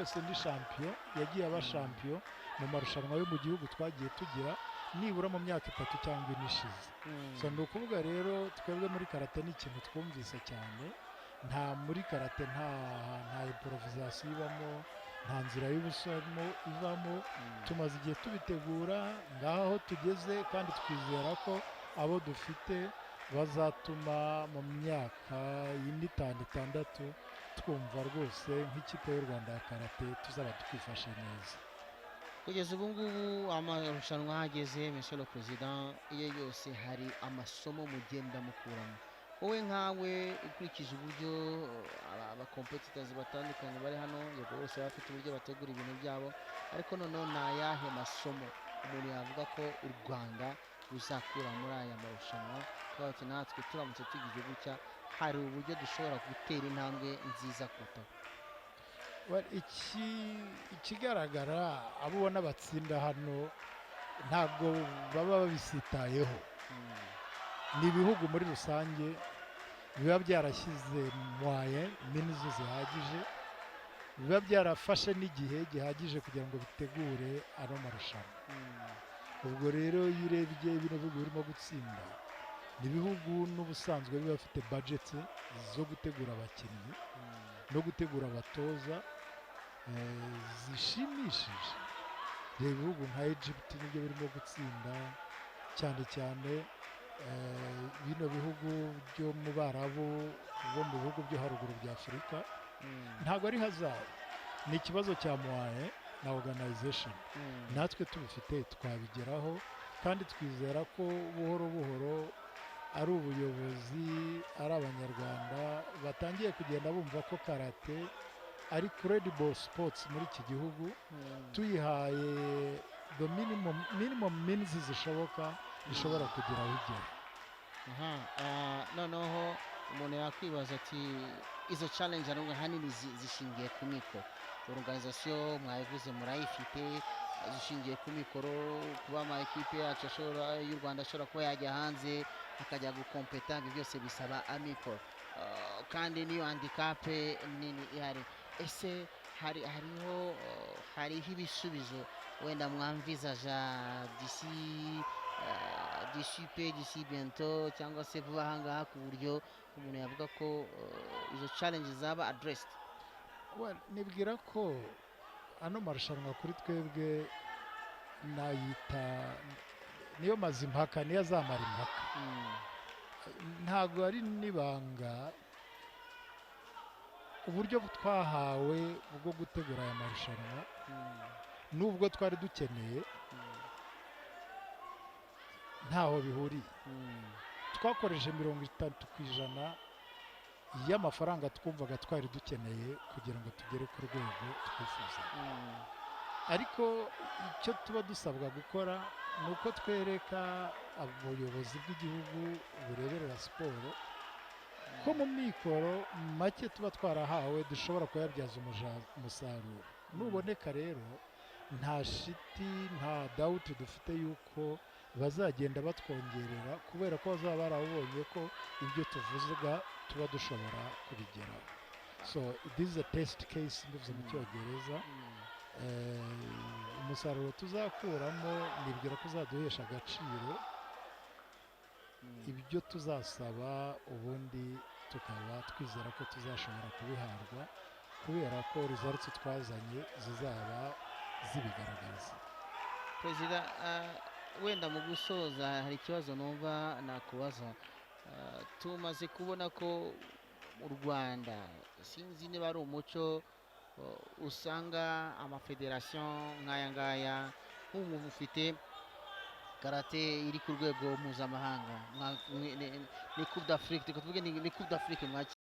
wese ni champion, yagiye aba champion mu marushanwa yo mu gihugu twagiye tugira nibura mu myaka 3 cyangwa 4 ishize. So ni ukuvuga rero, twebwe muri karate ni ikintu twumvise cyane. Nta muri karate nta improvisation ibamo, nta nzira y'ubusamo ivamo. Tumaze igihe tubitegura, ngaho tugeze, kandi twizera ko abo dufite bazatuma mu myaka 4, 5, 6 twumva rwose nk'ikipe y'u Rwanda ya karate tuzaba twifashe neza. Kugeza ubu ngubu amarushanwa ahageze, monsieur le président, iyo yose hari amasomo mugenda mukuramo. Wowe nkawe, ukurikije uburyo aba competitors batandukanye bari hano, yego bose baba bafite uburyo bategura ibintu byabo, ariko noneho ni ayahe masomo umuntu yavuga ko u Rwanda ruzakura muri aya marushanwa, kuba bati natwe turamutse tugize gutya hari uburyo dushobora gutera intambwe nziza kurutaho? Well, ikigaragara, abo ubona batsinda hano ntabwo baba babisitayeho. Ni ibihugu muri rusange biba byarashyize moyens means zihagije, biba byarafashe n'igihe gihagije kugira ngo bitegure ano marushanwa. Ubwo rero iyo urebye bino bihugu birimo gutsinda, ni ibihugu n'ubusanzwe biba bifite budget zo gutegura abakinnyi no gutegura abatoza zishimishije. Reba ibihugu nka Egypt nibyo birimo gutsinda cyane cyane, bino bihugu byo mu Barabu, bo mu bihugu byo haruguru bya Afurika. Ntabwo ari hasard, ni ikibazo cya moyens na organization. Natwe tubifite twabigeraho, kandi twizera ko buhoro buhoro ari ubuyobozi, ari Abanyarwanda batangiye kugenda bumva ko karate ari credible sports muri iki gihugu. Tuyihaye the minimum means zishoboka, ishobora kugira aho igera. Aha, noneho umuntu yakwibaza ati izo challenge ariko ahanini zishingiye ku mikoro. Organisation mwabivuze murayifite, zishingiye ku mikoro, kuba ama ekipe yacu ashobora y'u Rwanda ashobora kuba yajya hanze akajya gukompeta, ibyo byose bisaba amikoro. Kandi niyo handicap nini ihari. Ese hariho ibisubizo wenda mwamvizaja d'ici peu, d'ici bientôt, cyangwa se vuba aha ngaha, ku buryo umuntu yavuga ko izo challenge zaba addressed? Well, nibwira ko ano marushanwa kuri twebwe nayita niyo mazimpaka, niyo azamara impaka. Ntabwo ari n'ibanga, uburyo twahawe bwo gutegura aya marushanwa nubwo twari dukeneye ntaho bihuriye. Twakoresheje 30% y'amafaranga twumvaga twari dukeneye kugira ngo tugere ku rwego twifuza. Ariko icyo tuba dusabwa gukora ni uko twereka ubuyobozi bw'igihugu bureberera siporo ko mu mikoro make tuba twarahawe dushobora kuyabyaza umusaruro. Nuboneka rero, nta shiti, nta doubt dufite yuko bazagenda batwongerera, kubera ko bazaba barabonye ko ibyo tuvuga tuba dushobora kubigeraho. So this is a test case, mbivuze mu Cyongereza. Umusaruro tuzakuramo nibwira ko uzaduhesha agaciro ibyo tuzasaba, ubundi tukaba twizera ko tuzashobora kubihabwa kubera ko results twazanye zizaba zibigaragaza. Perezida, wenda mu gusoza hari ikibazo numva nakubaza. Tumaze kubona ko mu Rwanda, sinzi niba ari umuco, usanga amafederasiyo nk'aya ngaya, nk'ubu mufite karate iri ku rwego mpuzamahanga, ni Coupe d'Afrique, reka tuvuge ni Coupe d'Afrique mwakiriye.